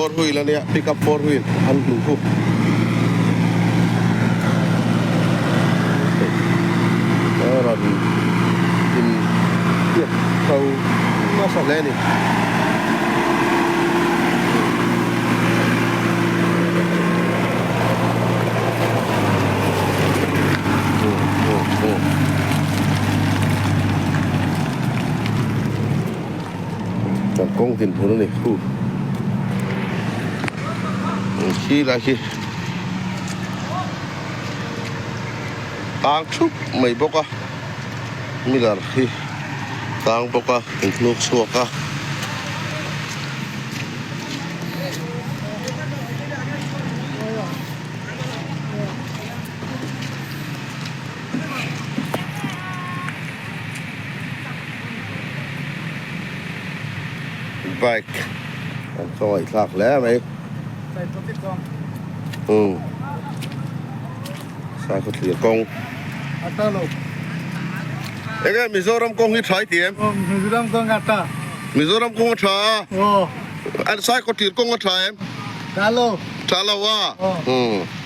Four wheel a nia pickup four wheel an hmuh khu. A rawn in hiat tho nasa hle a ni. Kan kawng din hmun a ni khu khi lai khi tang thup mai bawk a miller hi tang bawk a inhnuk chhuak a. Bike an khawngaih thlak hle mai umm Saikhaw thlir kawng enge Mizoram kawng hi tha i ti em? Mizoram kawng a tha Mizoram kawng a tha a Saikhaw thlir kawng a tha em? Tha lo Tha lo a umm.